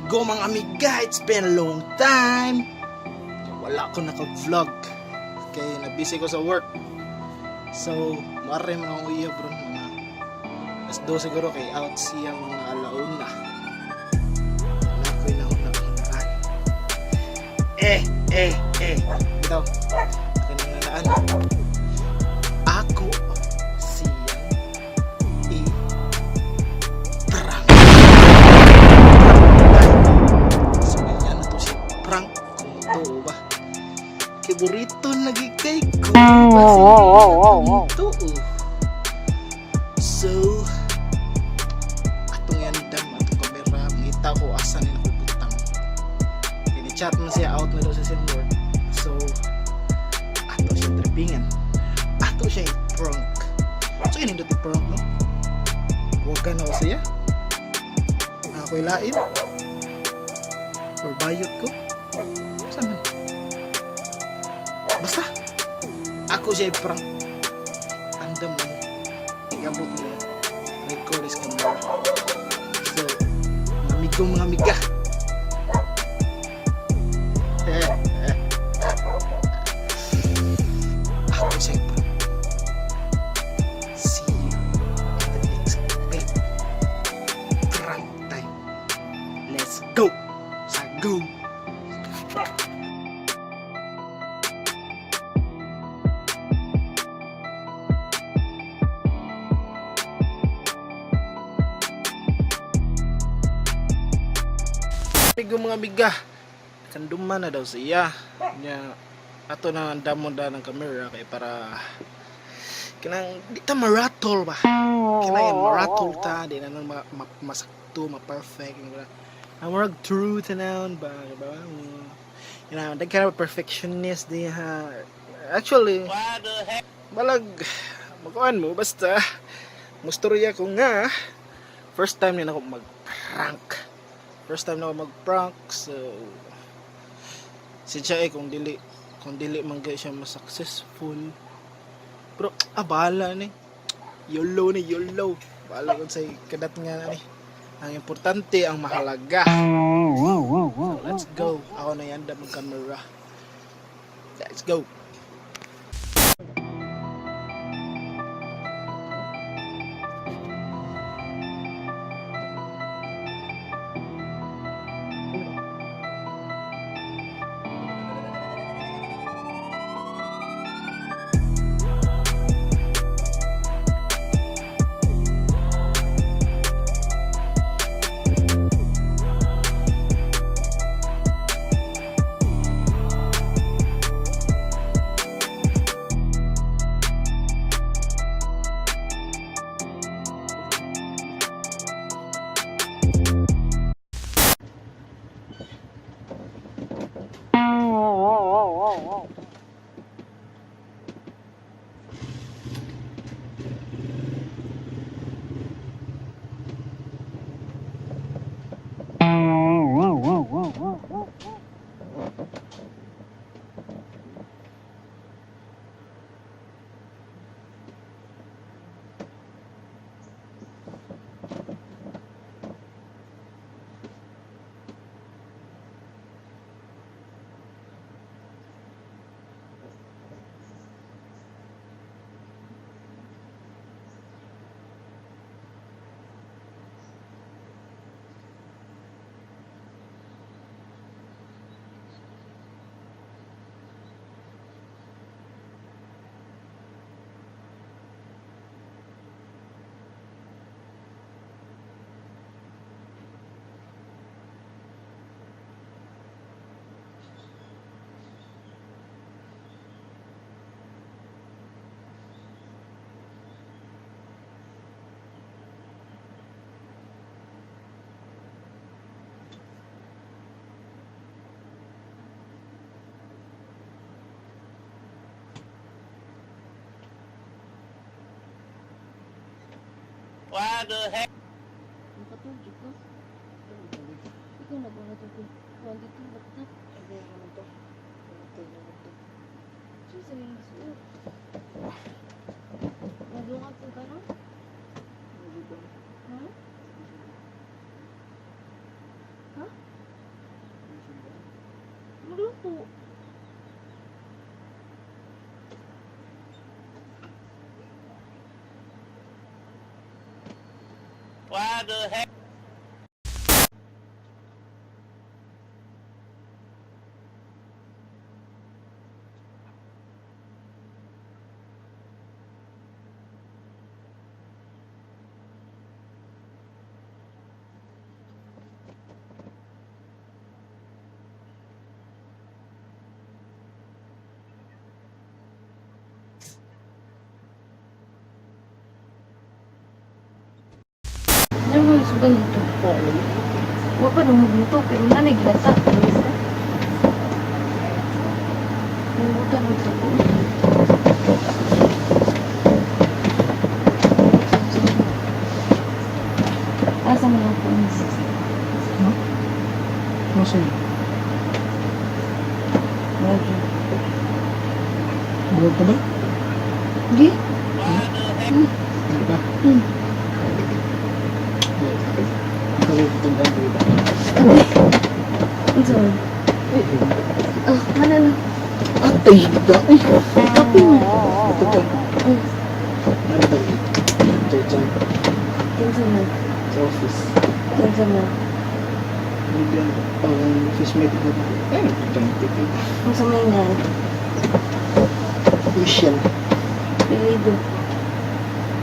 Amigo, mga amiga, it's been a long time. Wala ko naka-vlog. Kay na-busy ko sa work. So, mare man akong iya bro, mga alas 2 siguro kay out siya mga alauna. Wala ko'y nahuna-hunaan. Eh, eh, eh. Bitaw, kananaan. Ako siyang i-prank. So, ganyan na to siya prank kung tuo ba. Kay burrito lagi kay ko. Basin di na tuo. So, atong yandam, atong kamera, mangita ko asa ni ako butang. Kaya chat man siya, out na daw sa siyang work. So, ato siya trippingan. Ato siya i-prank. So, yun yung prank, no? Huwag ka na ko siya. Ako'y lain. Or bayot ko. Saan man? Basta. Ako siya i-prank. Andam lang. Igabot nila. Record is camera. So, mga amigo, mga amiga. Eh, eh. Ako siya i-prank. See you in the next clip. Prank time. Let's go! Sa go! Amigo, mga amiga, kanduma na daw siya. Nya ato na ang damon da ng camera kay para kanang di ta maratol ba. Kinang maratol ta, di na nang masakto, ma-perfect. Ang murag true tanon ba, ba? Daghan na perfectionist di ha. Actually, balag makuan mo basta mustorya ko nga first time ni ako mag-prank. First time na ako mag-prank, so siya eh kung dili man gay siya mas successful. Pero ah, bahala ni. YOLO ni, YOLO. Bahala kung sa kadat nga ni. Ang importante, ang mahalaga. So, let's go. Ako na yanda mag camera. Let's go. What the heck? Nakatulog ko. Ikaw na ba natulog? 22 laptop. Siya sa iyong suot. Madungan po ka no? Ha? Ha? Tuko. Why the heck? Ano mo sugal nito? Wa pa nung magluto, pero nanay gilata. Nangutan mo tuko. Asa mo lang po? Masa Medyo. Bulag ka ba? Di? Hindi ba? Hmm. Ikaw yung tandaan ko ba? Ang sorry. Ah, ano na? Atay! Ay! Kape mo. Ito ka. Ano ba? Chay-chay. Kinsa man. Sa office. Kinsa man. Hindi ang pang office mate ko. Ay, nagpapang Ang sa may nga. Michelle. Pilido.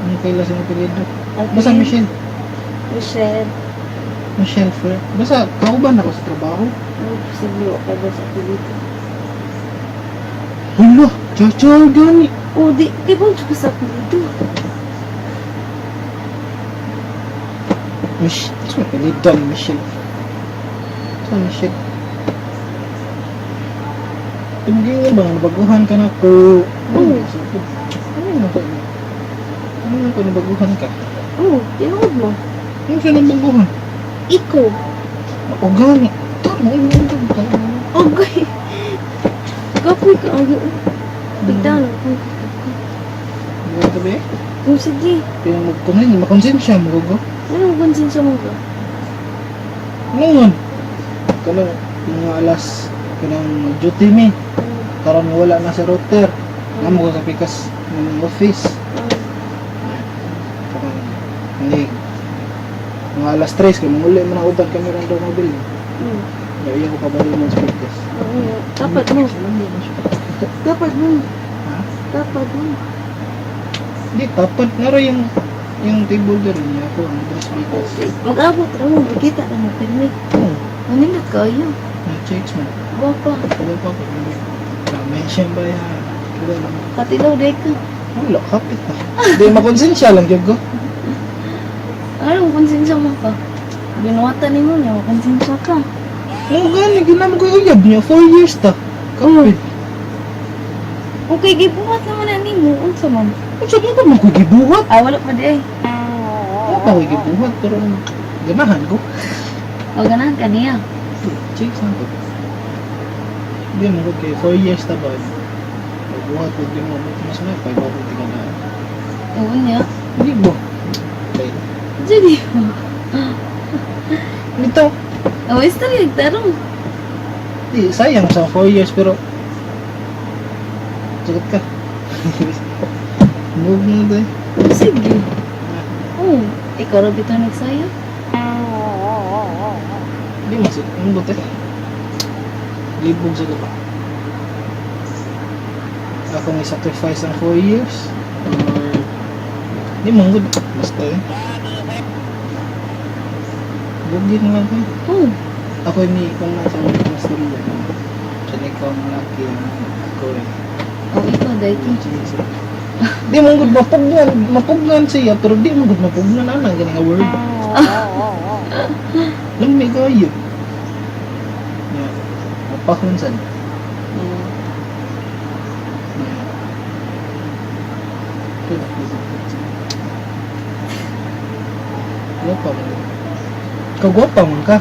Ano kaila sa apelyido? Ang Basta pilido. Michelle. Michelle. Michelle Fer. Basta kauban ako sa trabaho. Ano posible wa ka ba sa pilido? Hala! Chay-chay gani! Oh, di, di ba ka sa pilido? Michelle. Sa apelyido ni Michelle. Sa Michelle. Tumigil nga ba? Nabaguhan ka na ko. Oo. Ano na ko? Ano na ko nabaguhan ka? Oh, tinuod mo. Ano siya nabaguhan? Ikaw. Ako gani. Tama, ano ano ano? Okay. Kapoy ka. Ay, bigla na. Buwan ka ba eh? Oh, sige. Kaya magkunin, makonsensya mo ko. Anong konsensya mo ba? Ano yun? Kanang mga alas, kanang duty mi. Karon wala na sa router. Namo ko sa pikas ng office. Kanang hindi mga alas 3 kay manguli man ang uban kami ron daw mobil. Ya iya ko kabalo man sa pikas. Oo, dapat mo. Dapat mo. Ha? Dapat mo. Hindi tapat na ro yung table diri niya ako ang dress pikas. Mag-abot ra mo. Magkita na mo. Pirmi. Oh, Manindot kayo. na checks man. Guwapa. Kabalo pa ko. Dami siya ba ya? Kabalo. Katilaw, day ka. Wala, kapit na. Hindi, makonsensya lang, jud ko. Anong konsensya mo ka? Binuhatan ni mo niya. Konsensya ka. Oo, gani, ginamo ko yung uyab niya. 4 years ta. Kapit. Okay, gibuhat naman na nimo. Unsa man? Ang sabi ko, man ko gibuhat. Ah, wala pa di ay. Wala pa ko gibuhat, pero ganahan ko. O, ganahan ka niya. Chicks na ko. Hindi mo ko kay 4 years ta ba? Magbuhat ko di mo. Mas may 5 ako tingnan na. Oo niya. Hindi mo. Okay. Jadi mo. Dito. Oh, istorya, tarong. Di, sayang sa 4 years, pero sagot ka. Move na tayo. Sige. Oh, ikaw ra bitaw nagsayo. Hindi mo si, ang buti. Libog sa ba? Ako may sacrifice ang 4 years? Or, hindi mo good. Basta eh. Bugin na lang kayo. Oh, Ako yung may ikon na sa mga masturya. Siya na ikaw ang laki. Ako eh. oh ikaw dai ki. Di mo good mapugnan. Mapugnan siya, pero di mo good mapugnan. Ano ang ganang word? Lami kayo. Ya, mapahunsan. Gwapa man. Ikaw gwapa man ka.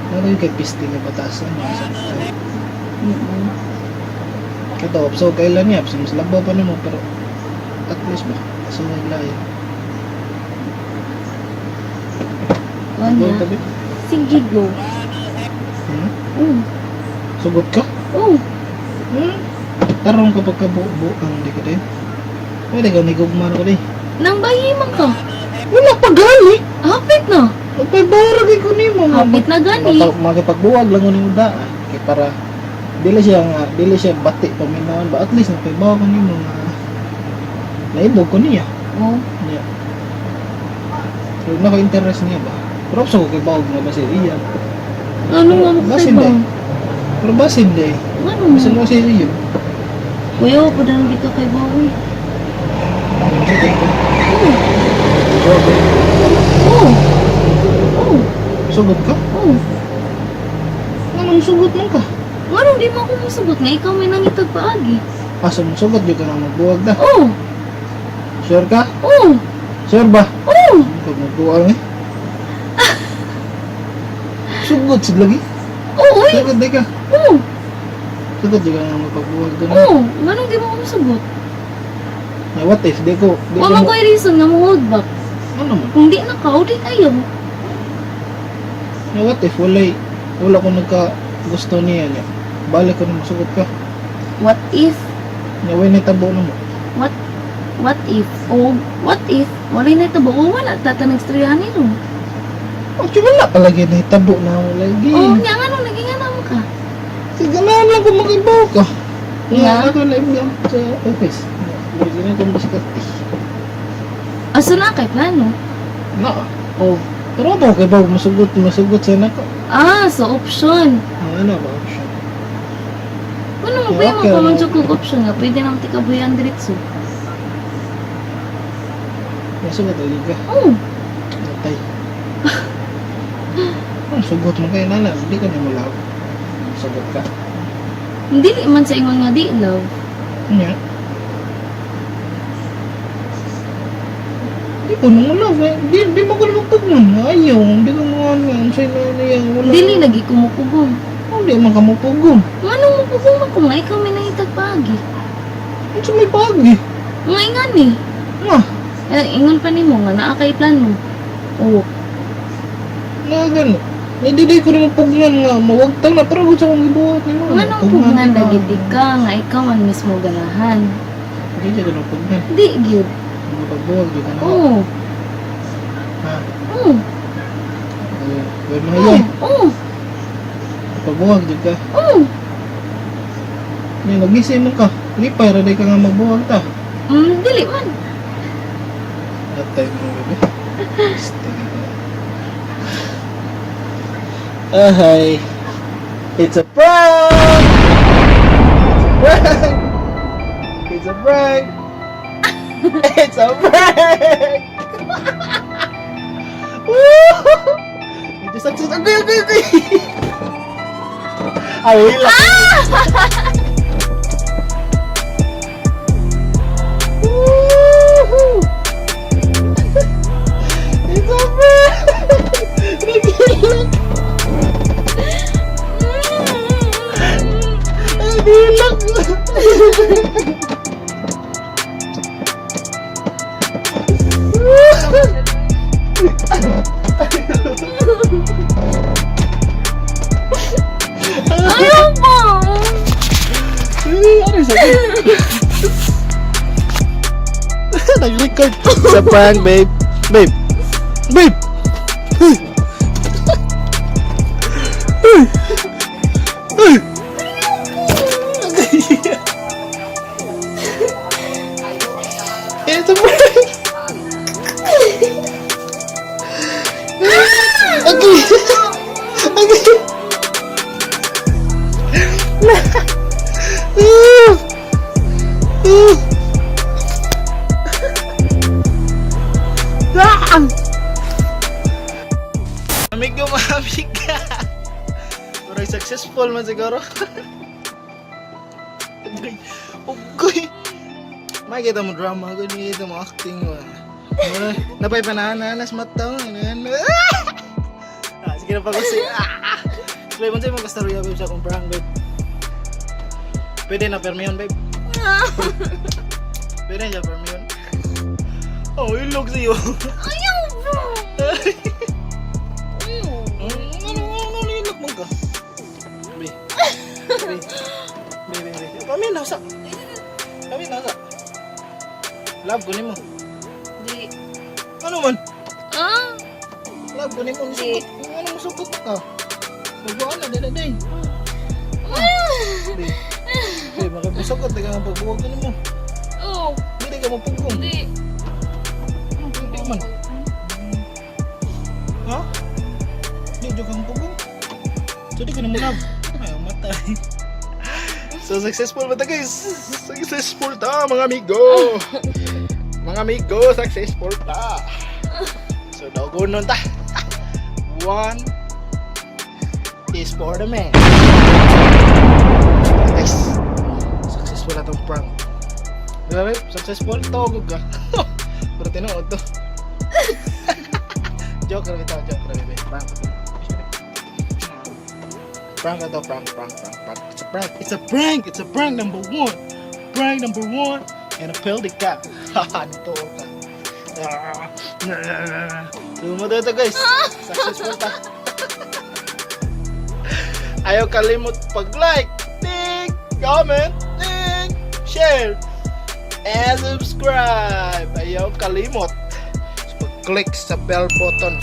Ano yung kay piste nga batasan niya sa Kato, so kailan niya, so mas labaw pa nimo pero at least ba, so naglayo. Wala. Go tabi. Sige go. Hmm? Mm. Sugot ka? Oh. Hmm? Tarong ka pagkabubuang di ka din. Pwede ka nigugma na ko di. Nang bayi man ka. Wala pa gali. Hapit na. Nagpaybara kay ko nimo. Hapit na gani. Makipagbuwag lang ko nimo daan. Kay para dili siya nga dili siya bati paminawan ba, at least nagpaybawa ko nimo nga naibog ko niya. Oh. Niya. So, na ko interest niya ba? Pero sa ko kay bawag nga ba siya iya. Ano nga mo kay Basin ba? day. Pero basin day. Ano? Bisan mo siya iyo. Kuya, ko na lang dito kay Bawi. Oh. Oh. Sugot ka? Oh. Anong sugot man ka? Nganong di mo ako musugot nga ikaw may nangitag paagi? Asa mo sugot di ka na magbuwag na. Oh. Sure ka? Oh. Sure ba? Oh. Pag magbuwag eh. Sugot sid lagi. Oh, uy. Sugot di ka. Oh. Sugot di ka na magpagbuwag doon. Oh. Nganong di mo ako musugot? Na what if di ko di Wa ko man mo, ko'y reason nga mo hold back. ano man? Kung di na ka, o di kayo. Na what if walay wala ko nagka gusto niya niya. Balik ko na masugot ka. What if? Nya way nitabo na mo. What if? O what if? Walay na ito ba? O wala tatanag istoryahan nito. Actually, wala palagi nahitabo na ako lagi. Oh, nga nga nung naging nga mo ka. Sige na lang kung makibaw ka. Nga, Nga? ako na lang sa office. Hindi na itong biskati. Asa na kay plano? Na. Oh. Pero ako kay baw, masugot, masugot sa nako. Ah, so option. Ang ano ba option? Ano mo Yeah, pwede mo okay, pa ano. kog option nga pwede nang tikabuyan diretso. Masugot lagi ka. Oh, Natay. Ang sugot mo kay nana, hindi ka niya malaw. Sugot ka. hindi man sa ingon nga di love. Nya. Di ko nang love eh. Di mo ko na magpugnan. Ayaw, hindi ko mo ano, ang sa'yo na niya. Wala. Dili lagi kumukugong. Hindi man ka mupugong. Nganong mukugong man ko nga ikaw may nangitag paagi. Ano sa may pagi? Nga ingan eh. Nga. Eh, ingon pa nimo nga naa kay plano. Oh, Na gano. Hindi di ko rin mapugnan nga. Mawagtang na. Pero gusto kong ibuhat ni mo. nganong pugnan lagi di ka nga ikaw man mismo ganahan. Hindi ko napugnan. Di gyud. Mapagbuwag di ka na. Oh, Ha? oh, Well, oh, mahiyay. oh, Mapagbuwag di ka. oh. May nagising mo ka. Lipay ra di ka nga magbuwag ta. Dili man. Atay mo bebe. Stay ka. Ahay. It's a prank! It's a prank! It's a prank! It's a prank! Woo! Medyo success. Okay. Ay, wala. Woohoo! It's a prank! Nagilak! Nagilak! Ayaw pa. Ano sa Nag-record. It's a prank, babe. Babe. Babe! Hey! Hey! Hey! It's a prank! Okay. Okay. Amigo, maamig ka. Pero successful man siguro. Ugoy. Ugoy. Makikita mo drama ko, nakikita mo acting mo. Wala, napay panananas mata mo. Ah, sige na pag kasi. Ah! Babe, unsay mo kastorya babe sa akong prank babe? Pwede na permiyon babe. Pwede na siya permiyon. Oh, ilog sa'yo. Ayaw pa. Ano, ano, ano, ilog mo ka? Babe. Baby. Baby, baby. Paminaw sa. Paminaw sa. Love ko nimo. Di. Ano man? Ah! Love ko nimo. Di. Nisukot. Ano mo sukot ka? Nagbuan na, dili, dili. Babe. Babe, makapusukot. Teka nga pagbuwag ko nimo. Oh, Dili ka mapugong. di. Hindi man. Ha? Di, joke ang pugong. So, di ko na love. Ay, matay. So, successful ba ta, guys? Successful ta, mga amigo! Mga amigo, successful ta! So, dogon nun ta. One is for the man. Guys, successful na tong prank. Di ba, babe? Successful? Tawag ka. Pero tinuod to. Joke ra bitaw, joke ra, bebe. Prank. Prank na to, prank, prank, prank, prank. It's a prank. It's a prank. It's a prank number one. Prank number one. And a peldi ka. Haha, nito ka. Ah. Sumunod to, guys. Successful ta. Ayaw kalimot pag-like, ding, comment, ding, share, and subscribe. Ayaw kalimot pag-click sa bell button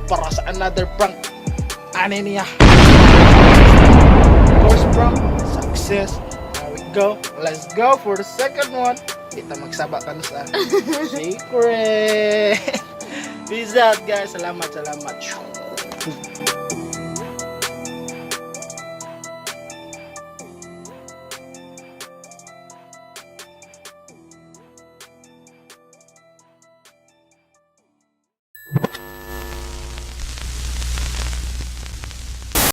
para sa another prank. Ano niya? First prank, success. There we go. Let's go for the second one. Kita magsaba ka na sa secret. Peace out, guys. Salamat, salamat.